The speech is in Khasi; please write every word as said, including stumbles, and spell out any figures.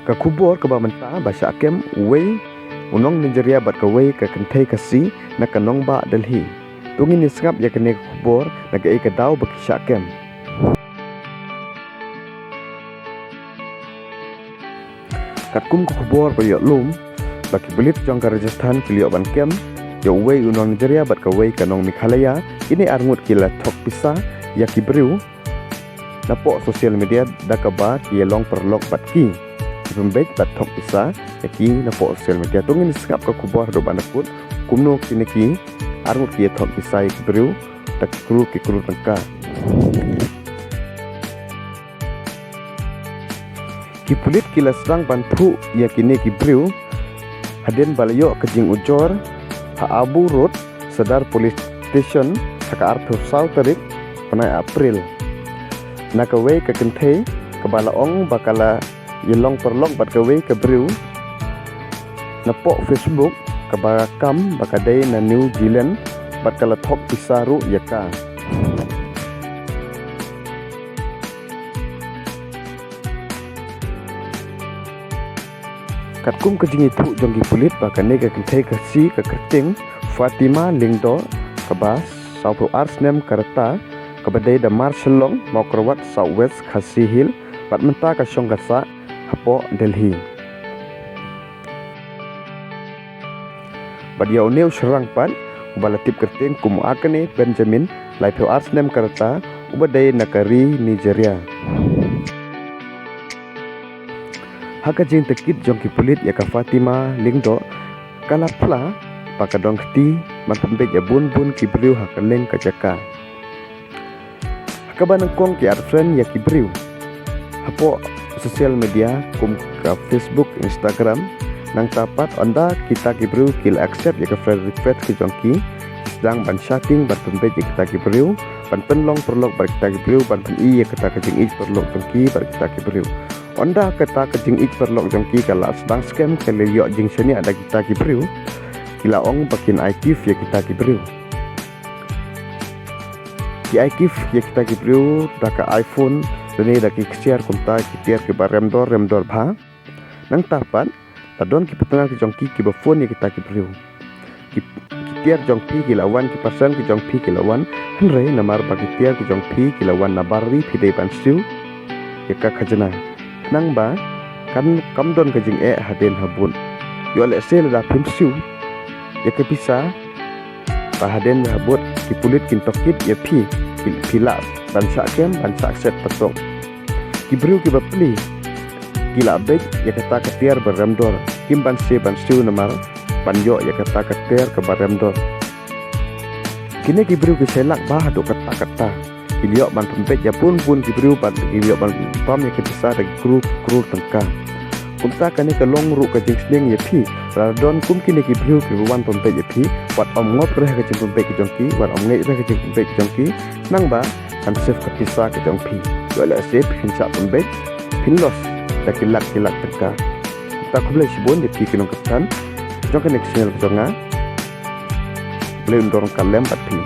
Ka khubor kaba mynta, ba shah kem uwei u nong Nigeria bad kawei ka kynthei Khasi na ka nongbah Delhi. To ngin ïa sngap ïa kane ka khubor na kaei ka daw ba ki shah kem. Katkum ka khubor ba ïoh lum, ba ki pulit jong ka Rajasthan ki la ïoh ban kem ïa uwei u nong Nigeria bad kawei ka nong Meghalaya, kine arngut ki la thok pisa ïa ki briew napoh social media da kaba ki ïa long paralok bad ki. Ki pynbeit bad thok pisa ïa ki napoh social media. To ngin sngap ka khubor haduh ban da kut kumno kine ki arngut ki ïa thok pisa ïa ki briew da ki klur ki klur tyngka. Ki pulit ki la sdang ban phuh ïa kine ki briew hadien ba la ïoh ka jingujor ha Abu Road, Sadar Police Station, ha ka arphew saw tarik bnai April. Na kawei ka kynthei kaba la ong ba ka la ïa long paralok bad kawei ka briew napoh Facebook, kaba kam ba ka dei na New Zealand bad ka la thok pisa ruh ïa ka. Katkum ka jingïathuh jong ki pulit, ba kane ka kynthei Khasi ka kyrteng Fatima Lyngdoh, kaba sawphew ar snem ka rta, kaba dei da Marshallong, Mawkyrwat, South West Khasi Hills, bad mynta ka shong ka sah hapoh Delhi. Bad ïa une u shynrang pat, uba la tip kyrteng kum u Akane Benjamin, laiphew ar snem ka rta, uba dei na ka ri Nigeria. Ha ka jingtohkit jong ki pulit ïa ka Fatima Lyngdoh, ka la phla ba ka don kti ban pynbeit ïa bun bun ki briew ha kylleng ka jaka. Ha kaba nyngkong ki add friend ïa ki briew hapoh social media kum ka Facebook, Instagram. Nangta pat ynda kita ki briew ki la accept ïa ka friend request ka jong ki, sdang ban chatting, ban pynbeit ïa kita ki briew, ban pynlong paralok bad kita ki briew, ban pyni ïa kata ka jingïeit paralok jong ki bad kita ki briew. Ynda kata ka jingïeit paralok jong ki ka la sdang skhem, ka la ïoh jingshaniah da kita ki briew, ki la ong ba kin ai gift ïa kita ki briew. Ki ai gift ïa kita ki briew da ka iPhone lane da ki ksiar, kumta ki tiar kiba rem dor rem dor bha. Nangta pat la don ki partner ki jong ki kiba phone ïa kita ki briew. Ki, ki tiar jong phi ki la wan, ki paralok ki jong phi ki la wan, hynrei namar ba ki tiar ki jong phi ki la wan na bar ri, phi dei ban siew ïa ka khajna. Nangba kan, kam don ka jingeh hadien habud. Ïoh lehse lada phim siew ïa ka pisa, ba hadien habud ki pulit kin tohkit ïa phi, phi, phi lah ban shah kem, ban shah kset patok. Ki briew kiba pli ki la beit ïa kata ka tiar ba rem dor, kim banse ban siew namar ban ïoh ïa kata ka tiar kaba rem dor. Kine ki briew ki shai lak bha haduh katta katta. Ki la ïoh ban pynbeit ïa bun bun ki briew bad ki la ïoh ban pam ïa ki pisa da ki klur klur tyngka. Kumta kane ka long ruh ka jingsneng ïa phi. Lada don kum kine ki briew kiba wan pynbeit ïa phi, wat ym ngop re ha ka jingpynbeit ka jong ki, wat ym ngeit re ha ka jingpynbeit ka jong ki. Nangba kan save ka pisa ka jong phi. Ïoh lehse phin shah pynbeit, phin loss da ki lak ki lak tyngka. Kumta khublei shibun ïa phi ki nongkynsan jong kane ka channel ka jong nga. Khublei ynda nga kren lem bad phi.